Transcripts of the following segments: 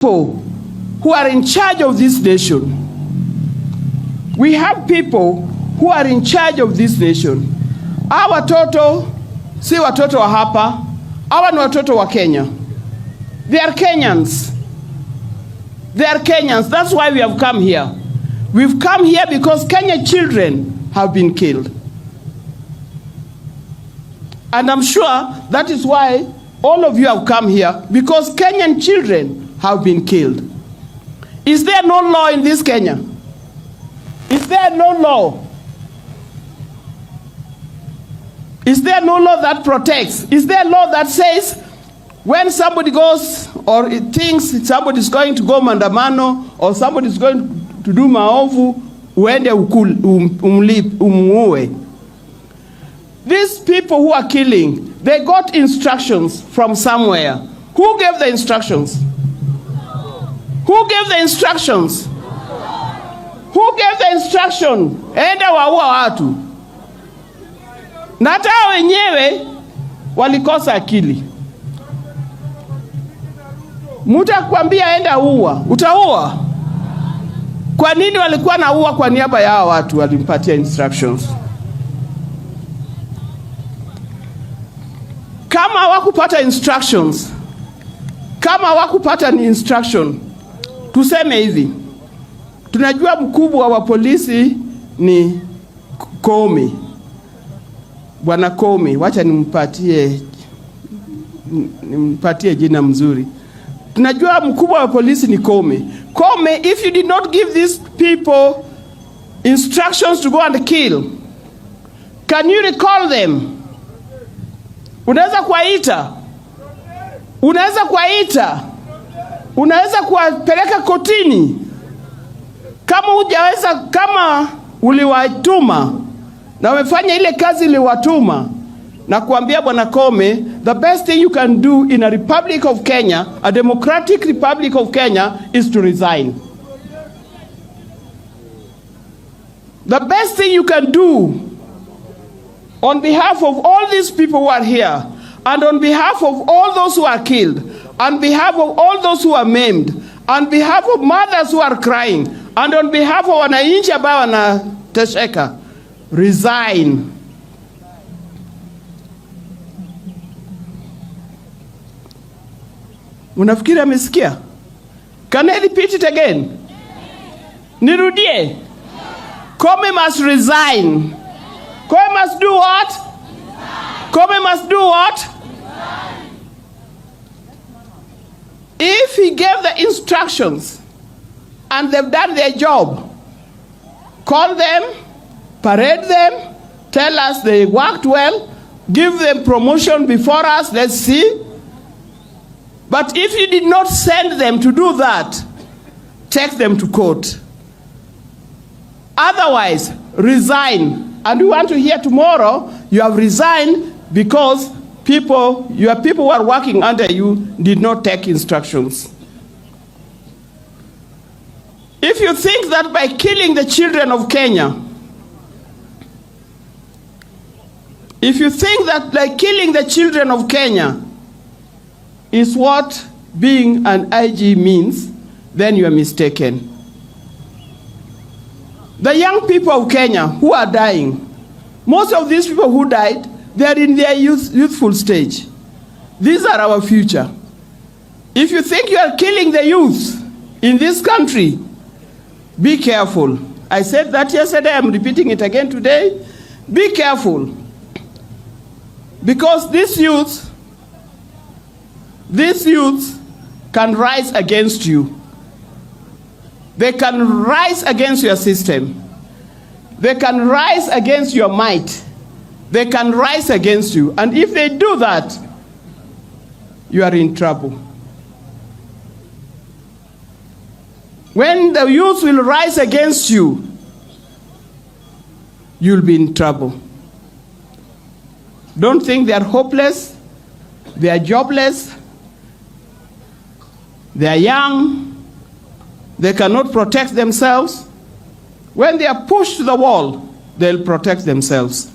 People who are in charge of this nation. We have people who are in charge of this nation. Hawa watoto si watoto wa hapa, hawa ni watoto wa Kenya. They are Kenyans. They are Kenyans. That's why we have come here. We've come here because Kenya children have been killed. And I'm sure that is why all of you have come here, because Kenyan children have been killed. Is there no law in this Kenya? Is there no law? Is there no law that protects? Is there a law that says when somebody goes or thinks somebody is going to go maandamano or somebody is going to do maovu, uende umuue? These people who are killing, they got instructions from somewhere. Who gave the instructions? Who gave the instructions? Who gave the instruction? Enda waua watu. Na hata hao wenyewe walikosa akili. Mtu akikwambia enda ua, utaua? Kwa nini walikuwa naua kwa niaba ya hao watu walimpatia instructions? Kama hawakupata instructions, kama hawakupata ni instruction, tuseme hivi, tunajua mkubwa wa polisi ni Koome. Bwana Koome, wacha nimpatie jina mzuri. Tunajua mkubwa wa polisi ni Koome. Koome, if you did not give these people instructions to go and kill, can you recall them? Unaweza kuwaita? Unaweza kuwaita? Unaweza kuwapeleka kotini? Kama hujaweza, kama uliwatuma na umefanya ile kazi iliwatuma, na kuambia Bwana Koome, the best thing you can do in a Republic of Kenya, a democratic Republic of Kenya, is to resign. The best thing you can do on behalf of all these people who are here, and on behalf of all those who are killed, on behalf of all those who are maimed, on behalf of mothers who are crying, and on behalf of wananchi ambao wanateseka, resign. Unafikiri amesikia? Can I repeat it again? Nirudie. Koome must resign. Koome must do what? Koome must do what? If he gave the instructions and they've done their job, call them, parade them, tell us they worked well, give them promotion before us, let's see. But if you did not send them to do that, take them to court. Otherwise, resign. And we want to hear tomorrow you have resigned because your people who are working under you did not take instructions. If you think that by killing the children of Kenya, if you think that by killing the children of Kenya is what being an IG means, then you are mistaken. The young people of Kenya who are dying, most of these people who died, they are in their youthful stage. These are our future. If you think you are killing the youth in this country, be careful. I said that yesterday, I'm repeating it again today. Be careful. Because these youth can rise against you. They can rise against your system. They can rise against your might. They can rise against you. And if they do that, you are in trouble. When the youth will rise against you, you'll be in trouble. Don't think they are hopeless. They are jobless. They are young. They cannot protect themselves. When they are pushed to the wall, they'll protect themselves.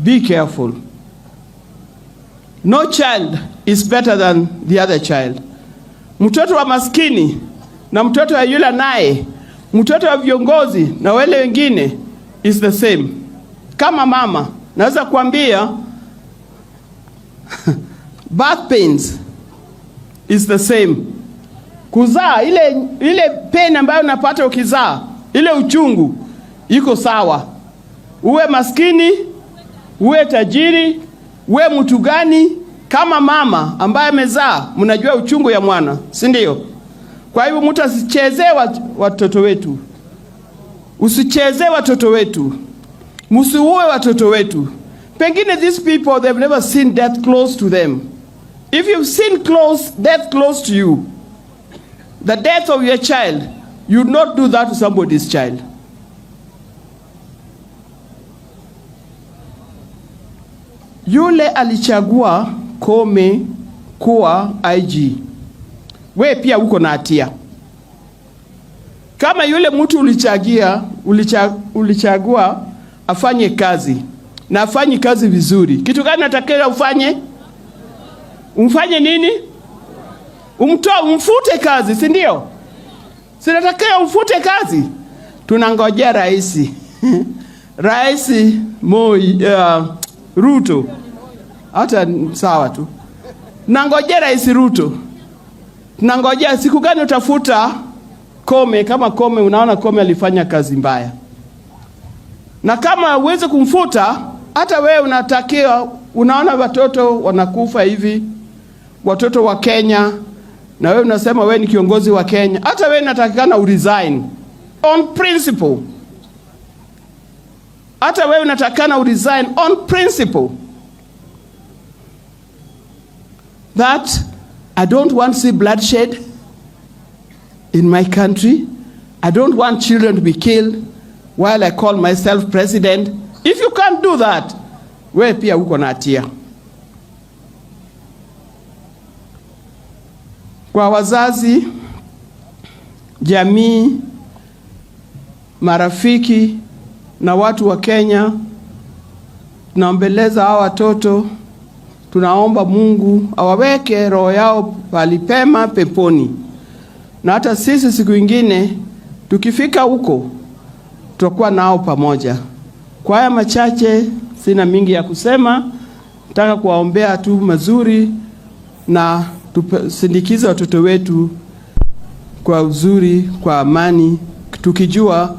Be careful. No child is better than the other child. Mtoto wa maskini na mtoto wa yule naye, mtoto wa viongozi na wale wengine is the same. Kama mama naweza kuambia birth pains is the same. Kuzaa, ile pain ambayo unapata ukizaa, ile uchungu iko sawa, uwe maskini, uwe tajiri, uwe mtu gani. Kama mama ambaye amezaa, mnajua uchungu ya mwana, si ndio? Kwa hivyo mtu asichezee watoto wetu, usichezee watoto wetu, msiue watoto wetu. Pengine these people, they've never seen death close to them. If you've seen death close to you, the death of your child, you'd not do that to somebody's child. Yule alichagua Koome kuwa IG, we pia uko na hatia. Kama yule mtu ulichagua afanye kazi na afanye kazi vizuri, kitu gani natakiwa ufanye? Umfanye nini? Umtoe, umfute kazi, si ndio? Si natakiwa umfute kazi? Tunangojea rais. Rais Moi, Ruto. Hata sawa tu. Tunangojea Rais Ruto. Tunangojea siku gani utafuta Koome. Kama Koome, unaona Koome alifanya kazi mbaya. Na kama uweze kumfuta, hata wewe unatakiwa, unaona watoto wanakufa hivi, watoto wa Kenya, na wewe unasema wewe ni kiongozi wa Kenya, hata wewe unatakikana uresign on principle. Hata wewe unatakikana uresign on principle. That I don't want to see bloodshed in my country. I don't want children to be killed while I call myself president. If you can't do that, wewe pia uko na hatia. Kwa wazazi, jamii, marafiki na watu wa Kenya, tunaombeleza hawa watoto. Tunaomba Mungu awaweke roho yao pahali pema peponi. Na hata sisi siku ingine tukifika huko tutakuwa nao pamoja. Kwa haya machache, sina mingi ya kusema. Nataka kuwaombea tu mazuri na tusindikize watoto wetu kwa uzuri, kwa amani, tukijua